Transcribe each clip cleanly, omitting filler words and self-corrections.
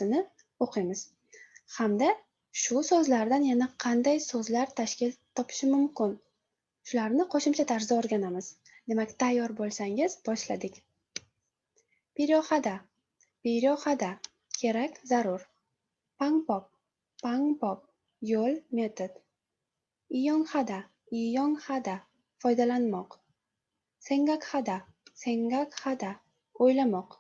Ma'nosini o'qiymiz. Hamda shu so'zlardan yana qanday so'zlar tashkil topishi mumkin? Shularni qo'shimcha tarzda o'rganamiz. Demak, tayyor bo'lsangiz, boshladik. 필요하다, 필요하다, kerak, zarur. 방법, 방법, yo'l, metod. 이용하다, 이용하다, foydalanmoq. 생각하다, 생각하다, o'ylamoq.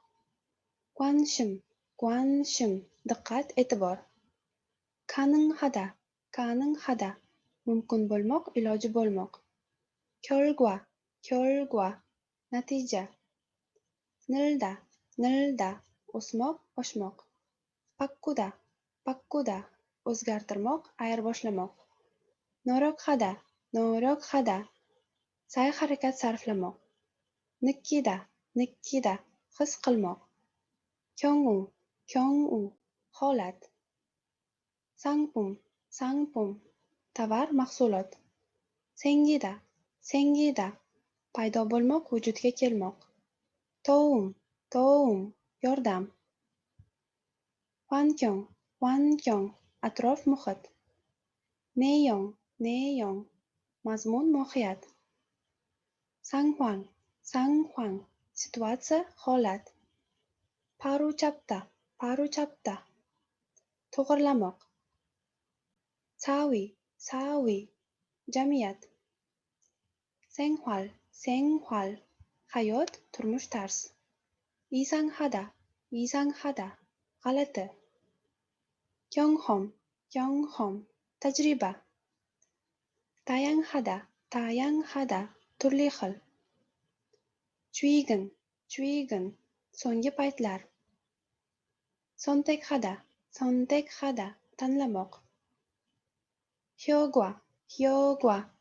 관심, 관심, diqqat, e'tibor. 가능하다, 가능하다, mumkin bo'lmoq, iloji bo'lmoq. 결과, 결과, natija. 늘다, 늘다, o'smoq, oshmoq. 바꾸다, 바꾸다, o'zgartirmoq, ayirboshlamoq. 노력하다, 노력하다, sa'y-harakat sarflamoq. 느끼다, 느끼다, his qilmoq. 경우, 경우, holat. 상품, 상품, tovar, mahsulot. 생기다, 생기다, paydo bo'lmoq, vujudga kelmoq. 도움, 도움, yordam. 환경, 환경, atrof muhit. 내용, 내용, mazmun, mohiyat. 상황, 상황, situatsiya, holat. 바로잡다, 바로잡다, to'g'irlamoq. 사회, 사회, jamiyat. 생활, 생활, hayot, turmush tarz. 이상하다, 이상하다, g'alati. 경험, 경험, tajriba. 다양하다, 다양하다, turli xil. 최근, 최근, so'nggi paytlar. 선택하다, 선택하다, tanlamoq. 효과, 효과.